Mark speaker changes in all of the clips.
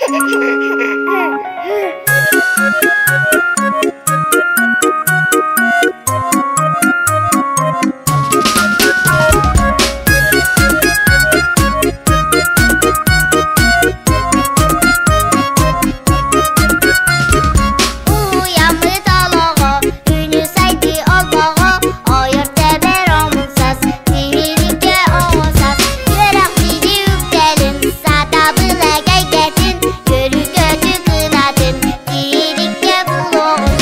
Speaker 1: Уйаммыт олоҕо, күнү сайдыы олбоҕо, ойор тэбэр омунсас, тиһиликкэ оҕосас, үөрэх бири үктэлин, сатабыл эгэйгэтин, көрү-көтү кынатын, тиһиликкэ булуоҕун.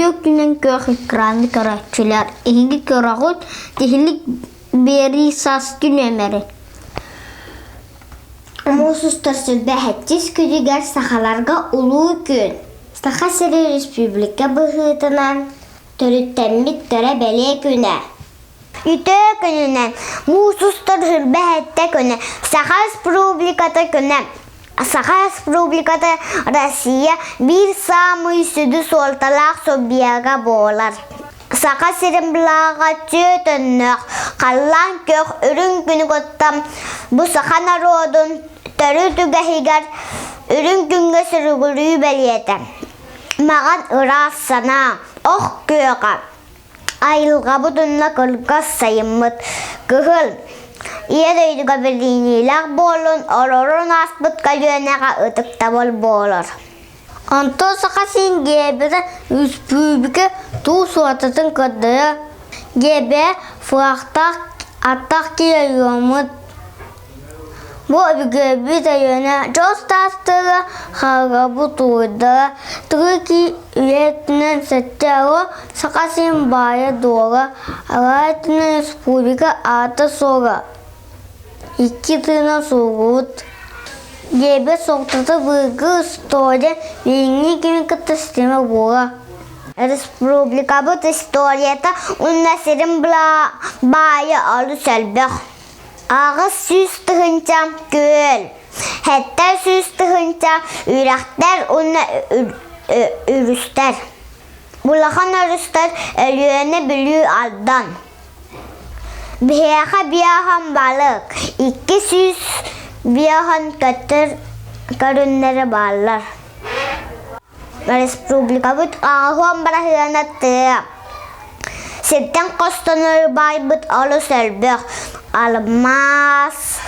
Speaker 2: Күөх күөх экраны көрөөччүлэр эһиги көрөҕүт тиһилик биэрии сааскы нүөмэри.
Speaker 1: Муус устар сүлбэһэччис күнүгэр сахаларга улуу күн. Саха сирэ республика быһыытынан төрүттэммит кэрэ бэлиэ күнэ. Үтүө күнүнэн муус устар сүлбэһэттэ күнэ Саха Республиката күнэ. Саха Республиката Россия биир саамай сүдү суолталаах субъега буолар. Саха сирин былааҕа түөтөннөөх, халлаан күөх үрүҥ күнү кытта бу саха норуотун төрүт үгэһигэр үрүҥ күҥҥэ сүрүгүрүү бэлиэтэ. Маҕан ыраас санаа, ох күөҕэ, Айылҕабыт уонна кылгас сайыммыт кыһыл Ийэ дойдуга билиниилээх буолун, олорон ааспыт көлүөнэҕэ ытыктабыл буолар.
Speaker 2: Онтон Саха сирин гиэбэтэ өрөспүүбүлүкэ тус суотатын көрдөрөр. Гиэбэ флагтаах аттаах киһи Бу өбүгэбит өйүөнэ дьос таастара харабы туойдара, тыгы үйэтинэн сэттэ оҕо Саха сирин баайа-дуола, араа өттүнэн республика аата-суола икки тыына сууллубут. Диэбит суолтата былыргы история билиҥҥи кэми кытта ситимэ буолар.
Speaker 1: Республикабыт историята уонна сирин баайа олус элбэх. 800 тыһыынча күөл, 700 тыһыынча үрэхтэр уонна өрүстэр. Улахан өрүстэр Өлүөнэ, Бүлүү, Алдан. Биһиэхэ биэһэн балык, 200 биэһэн көтөр көрүҥнэрэ бааллар. Республикабыт 80 быраһыана тыа. Сиртэн хостонор баайбыт олус элбэх: алмаас,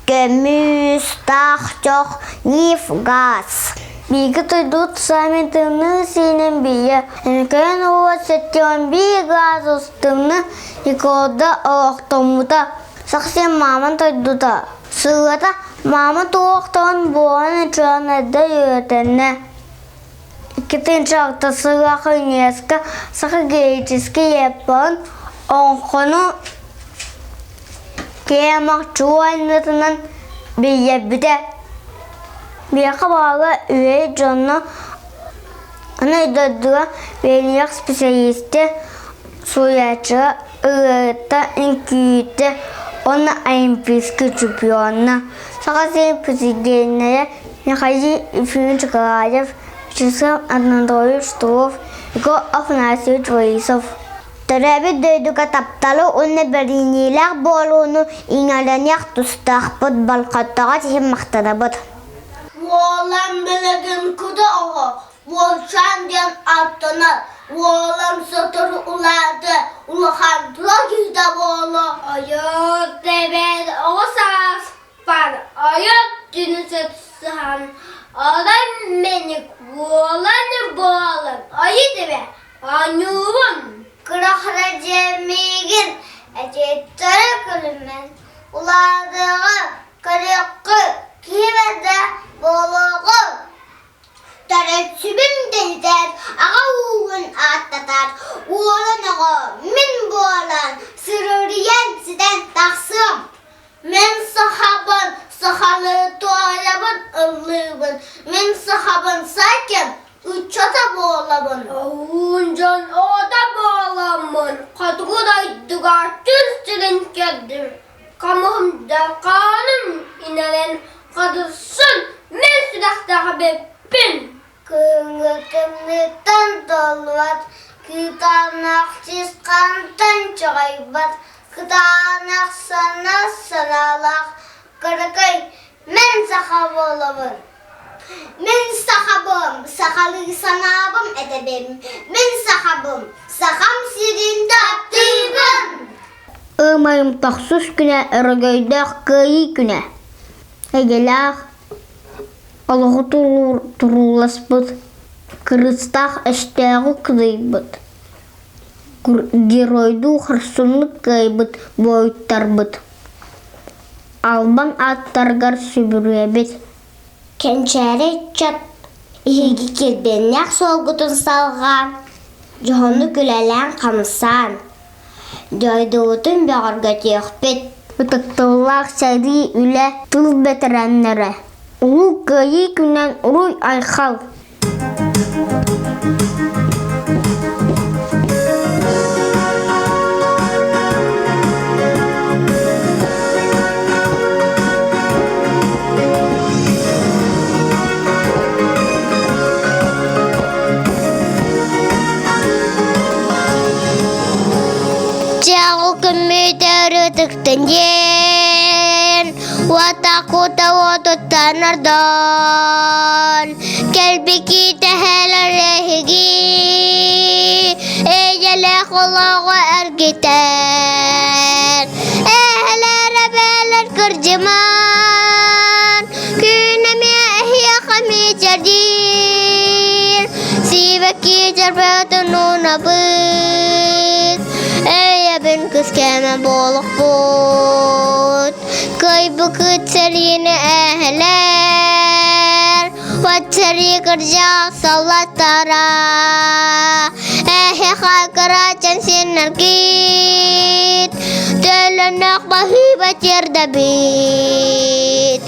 Speaker 1: көмүс, таах чох, нефть, газ.
Speaker 2: Биһиги дойдубут саамай тымныы сиринэн биллэр. Өймөкөөн улууһа 71 градус тымныы рекорда олохтоммута. Саха сирин мааман дойдута. Сыллата маама туохтан буолан учуонайдар үөрэтэннэ. 2006 сыллаах ЮНЕСКО Саха геологическай япон оҥхону киэмэх чуойнатынан биллэрбитэ. Биһиэхэ баала үһү дьоно аны дойдуга бэлиэх специалистэ, суруйааччыга ырыаһыта, үҥкүүтэ уонна олимпийскай чемпиона, Саха сирин президеннэрэ Михаил Ефимович Николаев, Вячеслав Анатольевич Штыров, Егор Афанасьевич Борисов.
Speaker 1: Төрөөбүт дойдуга тапталы уонна бэриниилээх буолууну иҥэрэниэх тустаахпыт, болҕомтоҕо иһин махтанабыт.
Speaker 2: Уолан билигин куда оҕо, уолчаан диэн ааттанар. Уолан сотору улаатыа, улахан тула киһитэ буолуо.
Speaker 3: Ойор тэбэр оҕо сааспар ойор түнү сытсыһан, орон мэник буолан буолан ойу тэбэ оонньуубун.
Speaker 2: Кыра-хара дьиэ миигин эдьиэттэрэ күлүмэн, улаатыаҕа, көрүөххү, киһи бэрдэ буолуоҕу.
Speaker 1: Төрөччүбүн тэнитэр, аҕа ууһун ааттатар, уолан оҕо мин буолан, сырырыйан ситэн тахсыам.
Speaker 2: Мин сахабын, сахалыы туойабын, ыллыыбын. Мин сахабын сакен, ыччата буолабын.
Speaker 3: Оһуун дьон оҕото буоламмын, хотугу дойдуга түр сирин көрдүм. Хомуһум дьалхааным инэрэн хадырсын, мин сүрэхтээх эбиппин.
Speaker 2: Кыһыҥҥы тымныыттан
Speaker 1: толлубат, кыытаанах чысхантан чаҕыйбат, кытаанах санаа санаалаах кыракый мин саха буолабын. Мин сахабым, сахалыы санаабым этэбин. Мин сахабым, сахам сирин таптыыбын.
Speaker 2: Ыамайым тохсус күнэ өрөгөйдөөх Кыайыы күнэ. Эйэлээх олоҕу турууласпыт, кырыыстаах өстөөҕү кыдыйбыт, геройдуу хорсуннук кыайбыт буойуттарбыт албан ааттарыгар сүгүрүйэбит.
Speaker 1: Кэнчээри ыччат эһиги килбиэннээх суолгутун салҕаан, дьоһуннук үлэлээн-хамсаан, дойдубутун бөҕөргөтүөхпүт.
Speaker 2: Ытыктабыллаах сэрии, үлэ, тыл бэтэрээннэрэ! Улуу Кыайыы күнүнэн уруй-айхал!
Speaker 1: Дьаҕыл көмүтэр ытыктан диэн Уотакута уотуттан ордон Кэлбики тэһэлэр эһиги Эйэлээх олоҕу эргитэн Эһэлэр эбэлэр кырдьыман Күн эмиэ эһиэхэ мичэрдиир Сибэкки дьарбытын уунабыт Эйэбин кыс кэмэ буолуохпут Кыайбыкыт сэриини эһэлэр Ватсари кырдьаҕас саллаттара Эһиэхэ кырачан синнэргит Төлөнөх баһыыба тиэрдэбит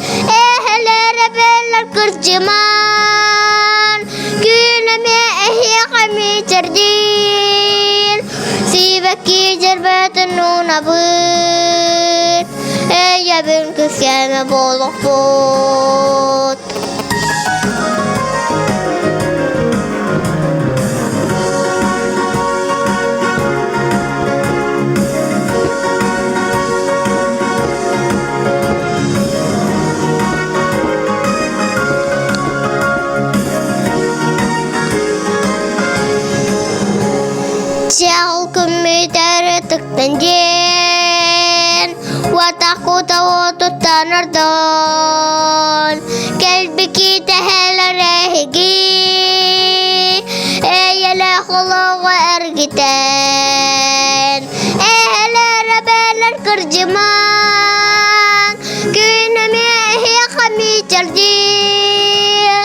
Speaker 1: Эһэлэр эбэлэр кырдьыман Күн эмиэ эһиэхэ мичэрдиир Сибэкки дьэрбэтин уунабыт Эйэбин кыскэмэ буолуохпут Чал көмүтэр ытыктан диэн Уотакута уотуттан ордон Кэлбики тэһэлэр эһиги Эйэлээх олоҕу эргитэн Эһэлэр эбэлэр кырдьыман Күн эмиэ эһиэхэ мичэрдиир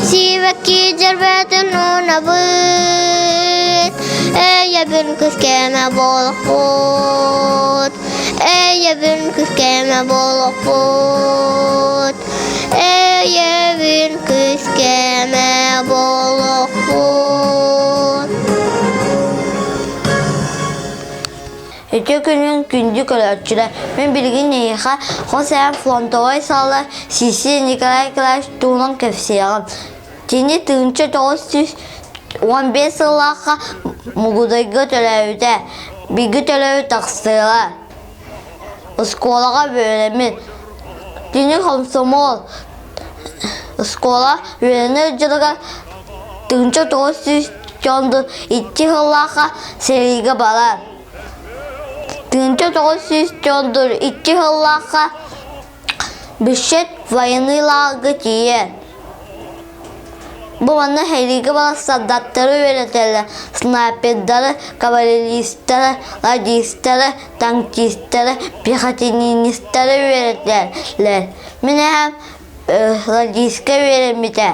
Speaker 1: Сибэкки дьэрбэтин уунабыт Эйэбин күскэмэ буолуохпут Эйэбин күскэмэ буолуохпут Эйэбин күскэмэ буолуохпут
Speaker 4: Үтүө күнүн күндү көрөөччүлэр! Мин билигин эһиэхэ хос эһэм фронтовой саала Сиси Николай Николаевич туһунан кэпсиэҕим. Кини 1915 сыллаахха Мугудайга төрөөбүтэ. Бииргэ төрөөбүт тахсыаҕа. Оскуолаҕа үөрэммит. Кини комсомол. Оскуола үөрэнэр дьылыгар 1992 сыллаахха сэриигэ барар. 1992 сыллаахха Бишет военный лааҕырга тиийэр. Бу манна сэриигэ барар солдаттары үөрэтэллэр, снайпердары, кавалеристары, радистары, танкистары, пехотинистары үөрэтэллэр. Мин эһэм радистка үөрэммитэ.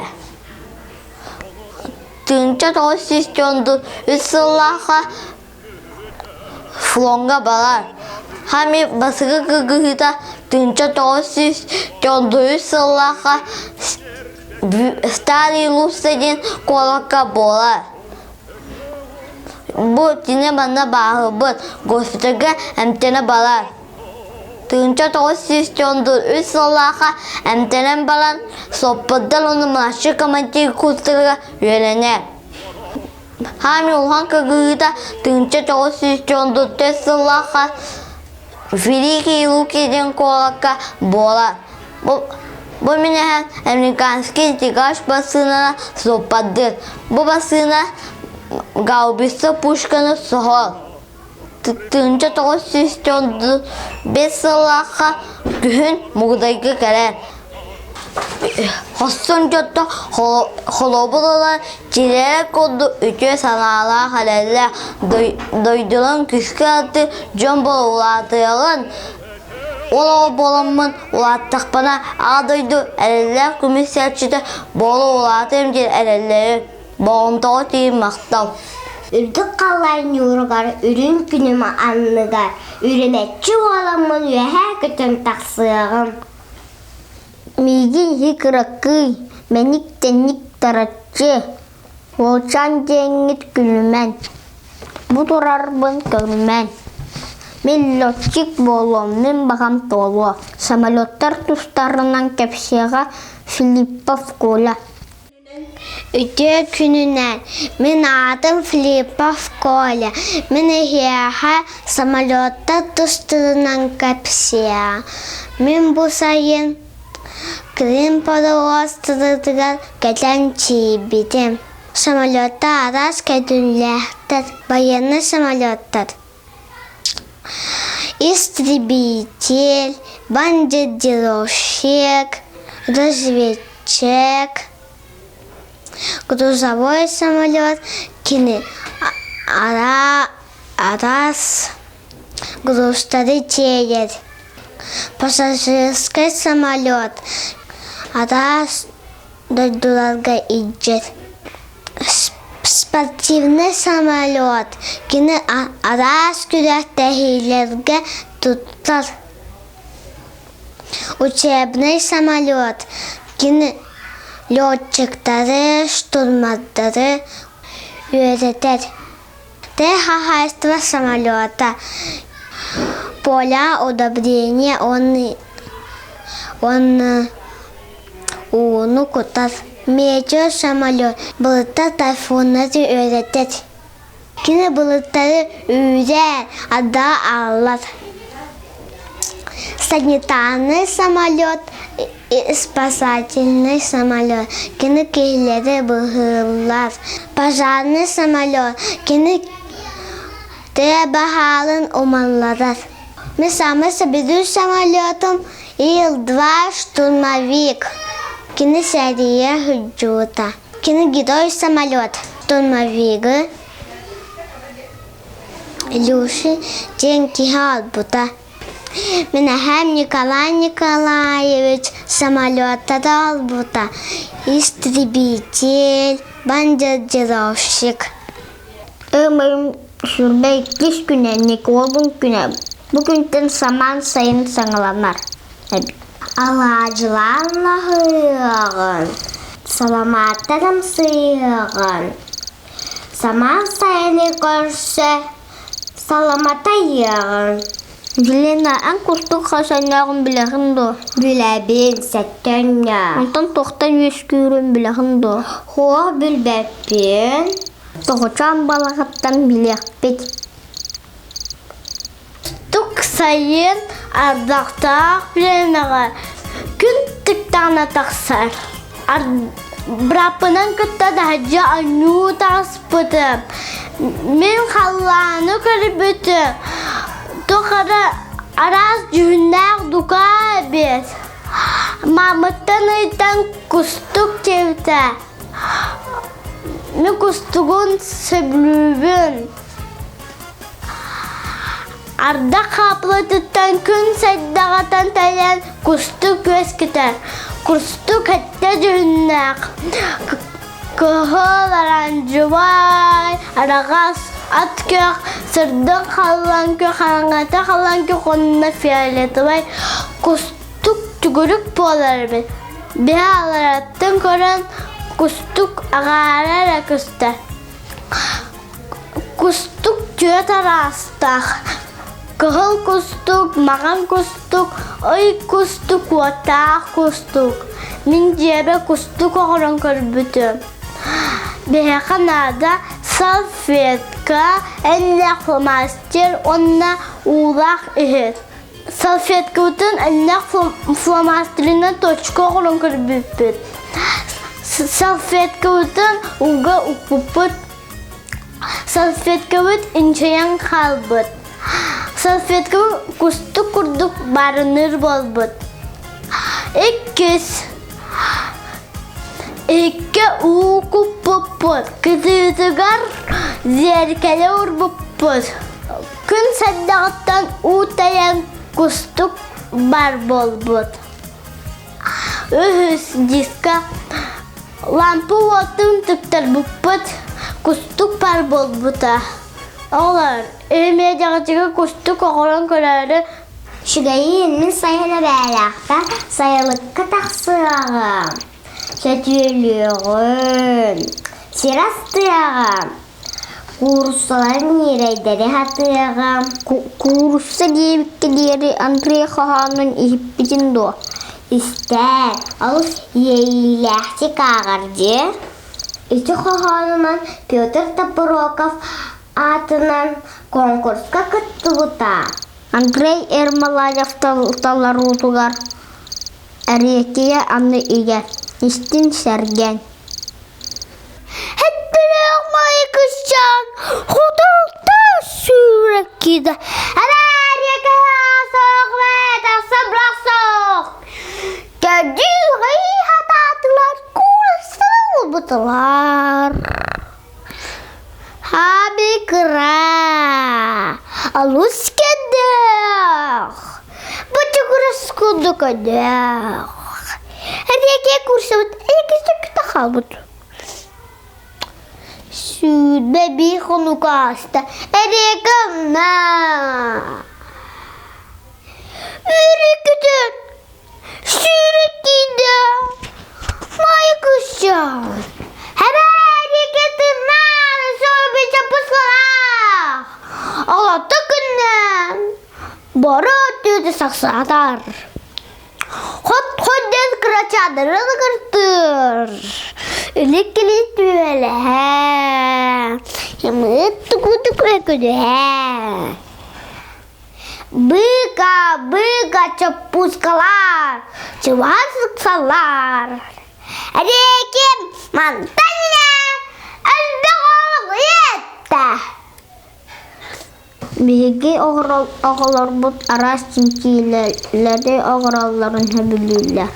Speaker 4: 1993 сыллаахха Фроҥҥа барар. Хами бастакы кыргыһыыта 1993 сыллаахха Старый Русса диэн куоракка буолар. Бу кини манна бааһырбыт, госпитальга эмтэнэ барар. 1993 сыллаахха эмтэнэн баран, соппордар уонна младший командир курстарыгар үөрэнэр. Хаамыы улахан кыргыһыыта 1914 сыллаахха Великие Луки диэн куоракка буолар. Бу, бу мин эһэм американский тягач бассыынаны суоппардыыр. Бу бассыына гаубица пушканы соһор. 1995 сыллаахха күһүн Мугудайга кэлэр. Хорсун дьонтон холобур ылан, тирэрэ курдук үтүө санаалаах эрэллээх, дойдуларын күүскэ ылтыы дьон буола улаатыаҕын, ол оҕо буоламмын улааттахпына Аҕа дойду эрэллээх көмүс сэрчитэ буола улаатыам диэн эрэллэрим. Болҕомтоҕо тиийин махтал.
Speaker 1: Үрдүк халлаан ньууругар үрүҥ күнүм анныгар үрүмэччи буоламмын үөһээ көтөн тахсыаҕым.
Speaker 2: Миигин иһи кыракый, мэник-тэник тараччы, уолчаан диэҥҥит күлүмэн, бу турарбын көрүмэн. Мин летчик буолуом, мин баҕам туолуо. Самолеттар тустарынан кэпсиэҕэ Филиппов Коля.
Speaker 1: Үтүө күнүнэн! Мин аатым Филиппов Коля. Мин эһиэхэ самолеттар тустарынан кэпсиэҕим. Мин бу сайын Крым полуостровыгар кэлэн тиийбитим. Самолеттар араас көрүҥнээхтэр, байыаннай самолеттар. Истребитель, бомбардировщик, разведчик, грузовой самолет кини араас грузтары тиэйэр. Пассажирскай самолет араас дойдуларга илдьэр. Спортивнай самолет кини араас күрэхтэһиилэргэ туттар. Учебнай самолет кини летчиктары, штурмандары үөрэтэр. Тыа хаһаайыстыба самолета поля удобрения он он ууну кутар. Метео самолет былыттар тайфуннары үөрэтэр. Кини былыттары үүрэр, ардаҕы ааллар. Санитарный самолет спасательный самолет кини киһилэри быһыыллар. Пожарный самолет кини тыа баһаарын умалларар. Мин самый сөбүлүүр самолетум Ил-2 штурмовик. Кини сэриигэ сылдьыбыта. Кини герой самолет штурмовигы Илюшин диэн киһи албыта. Мин эһээм Николай Николаевич самолеттары албыта. Истребитель, бомбардировщик.
Speaker 2: Ымырым сүрбэ иккис күнэ Николун күнэ. Бу күнтэн самаан сайын саҥаланар эбит.
Speaker 1: Алаадьылаан лаһыаҕын, саламааттан амсыйыаҕын, самаан сайыны көрсө саламатайыаҕын.
Speaker 2: Елена, эн кустук хас өҥнөөҕүн билэҕин дуо?
Speaker 1: Билэбин, сэттэ өҥнөөх.
Speaker 2: Онтон туохтан үөскүүрүн билэҕин дуо?
Speaker 1: Суох билбэппин.
Speaker 2: Тоҕочоон балаҕаттан билиэхпит.
Speaker 3: Тук сайын ардахтаах бириэмэҕэ күн тыктаҕына тахсар. Бырааппынан кытта таһырдьа оонньуу таҕыспытым. Мин халлааны көрбүтүм. Туох эрэ араас дьүһүннээх дукаа эбит. Маамыттан ыйтан кустук диэбитэ. Мин кустугун сөбүлүүбүн. Ардах хаапылатыттан күн сайдаҕатан тайан кустук үөскэтэр. Кустук эттэ дьүһүннээх, кыһыл, оранжевай, араҕас, ат күөх, сырдык халлаан күөх, хараҥата халлаан күөх уонна фиолетовай кустук түгүрүк буолар эбит. Биһи алараттан көрөн кустук аҕаара эрэ көстөр. Кустук түөрт араастаах: кыһыл кустук, маҥан кустук, ый кустук, уоттаах кустук. Мин дьиэбэр кустук оҥорон көрбүтүм. Биһиэхэ наада. Салфетка, эллэх фломастер уонна уулаах иһит. Салфеткабытын эллэх фломастерынан точка оҥорон көрбүппүт. Салфеткабытын ууга укпуппут. Салфеткабыт инчэйэн хаалбыт. Салфеткабыт кустук курдук барыныыр буолбут. Иккис Икки уу куппуппут, кытыытыгар зеркало уурбуппут. Күн сардаҕыттан уу тайан кустук бар буолбут. Үһүс диска лампа уотун туттарбыппыт, кустук бар буолбута. Оҕолор, эмиэ кустук оҕолон көрөөрү
Speaker 1: Үчүгэйин, мин сайын эбээлээхпэр сайылыкка тахсыаҕым, сөтүөлүөҕүм, сир астыаҕым, кууруссалар ньирэйдэри хатыаҕым.
Speaker 2: Куурусса диэбиккэ диэри Андрей хоһоонун иһиппитин дуо?
Speaker 1: Истээр, олус иэйиилээхтик ааҕар дьиэ. Ити хоһоонунан Петр Топороков аатынан конкурска кыттыбыта.
Speaker 2: Андрей Ермолаев толоруутугар Эриэкийэ аны ийэ, истин сэргэн
Speaker 3: Хэттэлээх майкысчаан хотуруктан сүүрэ киирдэ. Эриэкэ сох Кэдьиҕэй хатаатылар куурастара буолбутулар. Хаби кыра, олус кэдэх, бочугурас курдук өдөөх. Эриэкэ курсабыт иккисэ күтэ хаалбыт. 21 хонук ааста. Эриэкэ онно. Үөрэ-көтө Сүүрүк киирдэ. Майкысчаан. Эбээриэкэ тымнаан сорбича пускалаах. Олотто күннээн. Боро түөтэ сахсаатар. Хот-хот диэн кырачаадарын кыртыр. Үлүк-кили түөлэһэ. Ымыт тугутук өкүдүһэ.
Speaker 1: Быка, быка чоппуускалар, чугас ыксаллар. Эриэким мантан элбэх олох иэттэ.
Speaker 2: Биһиги оҕолорбут араас чинчиилэри оҥороллорун сөбүлүүллэр.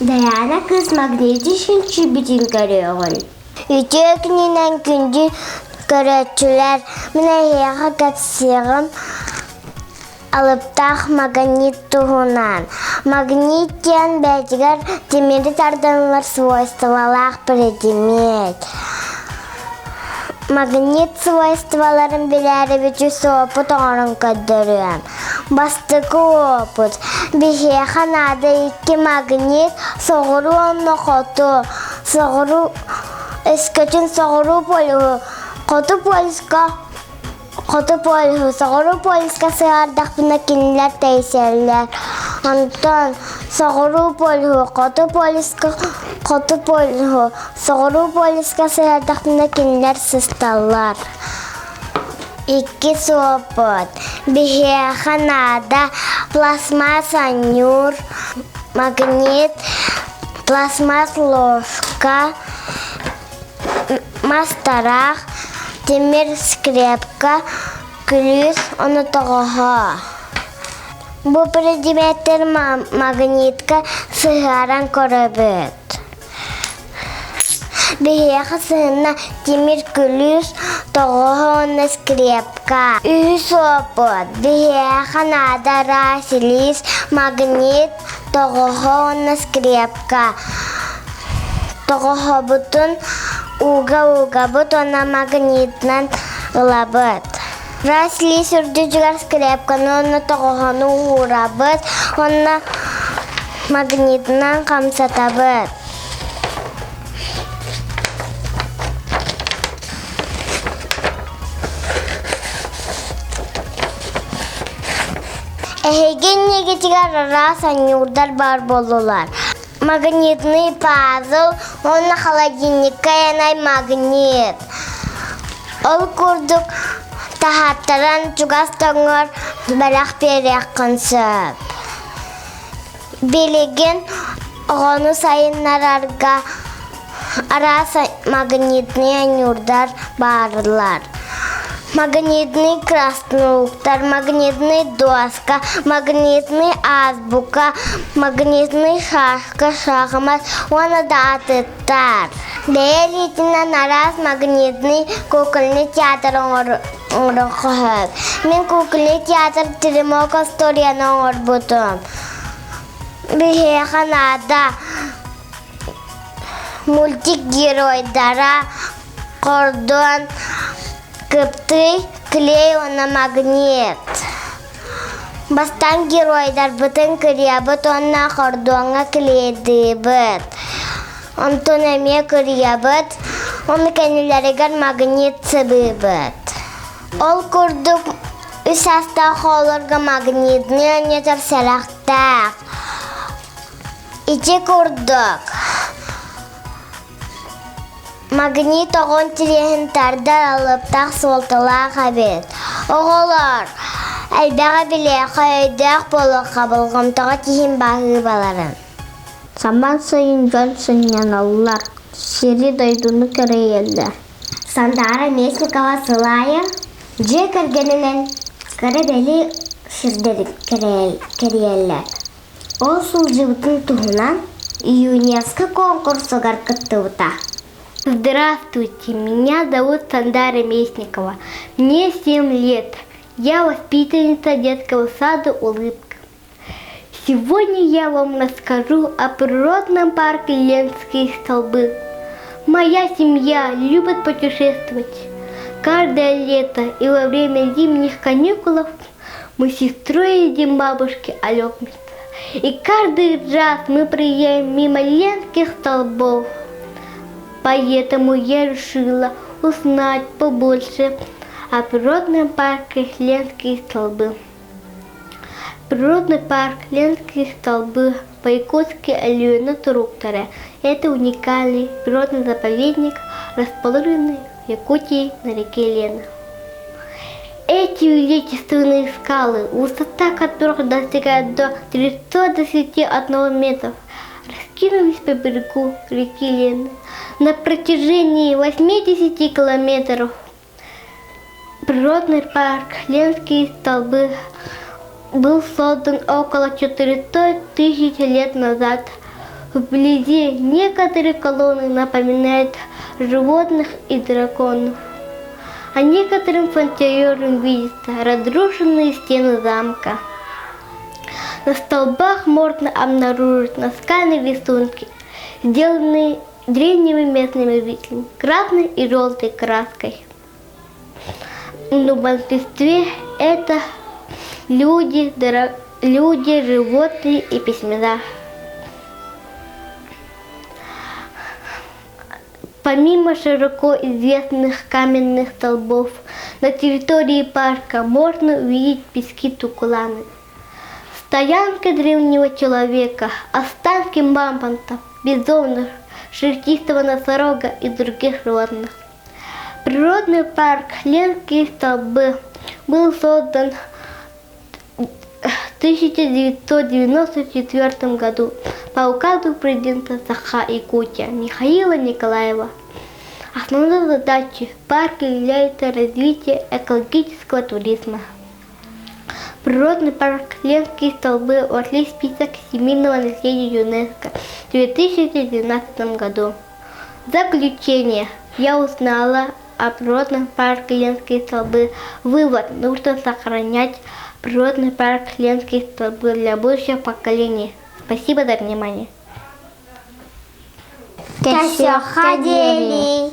Speaker 1: Дайаана кыыс магнитий чинчийбитин көрүөҕүн. Үтүө күнүнэн күндү көрөөччүлэр, мин эһиэхэ кэпсиэҕим алыптаах магнит туһунан. Магнит диэн бэйэтигэр тимири тардынылар свойстволаах предмет. Магнит свойстволарын билээрибит үс опыт оҥорон көрдөрүөм. Бастакы опыт. Биһиэхэ наада икки магнит, соҕуруу уонна хоту. Соҕуруу өскөтүн соҕуруу полюһу хоту полюска хоту полюһу соҕуруу полюска сыһыардахпына кинилэр тэйсэллэр. Онтон соҕуруу полюһу хоту полюска хоту полюһу соҕуруу полюска сыһыардахпына кинилэр сысталлар. Иккис опыт. Биһиэхэ наада пластмасс анньуур, магнит, пластмасс ложка, мас тараах, тимир скрепка, күлүүс ону тоҕоһо. Бу предметтэр магнитка сыһыаран көрөбүт. Биһиэхэ сыһынна тимир күлүүс, тоҕоһо уонна скрепка. Үһүс опыт. Биһиэхэ наада араас илиис, магнит, тоҕоһо уонна скрепка. Тоҕоһобутун ууга-уугабыт уонна магнитынан ылабыт. Раз илиис үрдүгэр скрепканы уонна тоҕоһону уурабыт уонна магнитынан хамсатабыт. Эһиги иннигитигэр араас анньуурдар баар буоллулар. Магнитный пазл уонна холодильникка янай магнит. Ол курдук таһааттаран чугас дьоҥҥор бэлэх биэриэххин сөп. Билигин оҕону сайыннарарга араас магнитные ньуурдар бааллар. Магнитный краснуктар, магнитный доска, магнитный азбука, магнитный шашка, шахмат уонна да атыттар. Бэйэ илиитинэн араас магнитный кукольный театр оҥорон Мин кукольный театр Теремок историяны оҥорбутум. Биһиэхэ наада мультик геройдара, кордон, кыптый, клей уонна магнит. Бастаан геройдарбытын кырыйабыт уонна хордуоҥҥа клейдыыбыт. Онтон эмиэ кырыйабыт, ону кэннилэригэр магнит сыбыыбыт. Ол курдук үс астаах оҕолорго магнитный оонньотор сэрэхтээх. Ити курдук Магнит оҕон тириэһин тардар алыптаах суолталаах эбит. Оҕолор, элбэҕи билиэххэ, өйдөөх буолуохха, болҕомтоҕо тиһин баһыыбаларын.
Speaker 2: Самаан сайын дьон сынньаналлар, сири-дойдуну кэрийэллэр.
Speaker 1: Сандаара Местникова сыл аайы дьиэ кэргэнинэн кыра бэлиэ сирдэри кэрийэллэр. Ол сылдьыбытын туһунан ЮНЕСКО куонкурсугар кыттыбыта.
Speaker 3: Здравствуйте, меня зовут Сандара Местникова. Мне 7 лет. Я воспитанница детского сада «Улыбка». Сегодня я вам расскажу о природном парке Ленские столбы. Моя семья любит путешествовать. Каждое лето и во время зимних каникулов мы с сестрой едим бабушке Алекмица. И каждый раз мы проезжаем мимо Ленских столбов. Поэтому я решила узнать побольше о природном парке Ленские столбы. Природный парк Ленские столбы по-якутски Өлүөнэ туруктара – это уникальный природный заповедник, расположенный в Якутии на реке Лена. Эти величественные скалы, высота которых достигает до 321 метров, раскинулись по берегу реки Лены на протяжении 80 километров. Природный парк Ленские столбы был создан около 400 тысяч лет назад. Вблизи некоторые колонны напоминают животных и драконов. А некоторым фонтанерам видятся разрушенные стены замка. На столбах можно обнаружить наскальные рисунки, сделанные древними местными жителями красной и желтой краской. Но в большинстве это люди, дорог... люди, животные и письмена. Помимо широко известных каменных столбов, на территории парка можно увидеть пески Тукуланы. Стоянка древнего человека, останки мамонтов, бизонов, шерстистого носорога и других животных. Природный парк Ленские столбы был создан в 1994 году по указу президента Саха Якутия Михаила Николаева. Основной задачей парка является развитие экологического туризма. Природный парк Ленские столбы вошли в список всемирного наследия ЮНЕСКО в 2012 году. В заключение я узнала о природном парке Ленские столбы. Вывод – нужно сохранять природный парк Ленские столбы для будущих поколений. Спасибо за внимание.
Speaker 1: Кэсиэхэ диэри.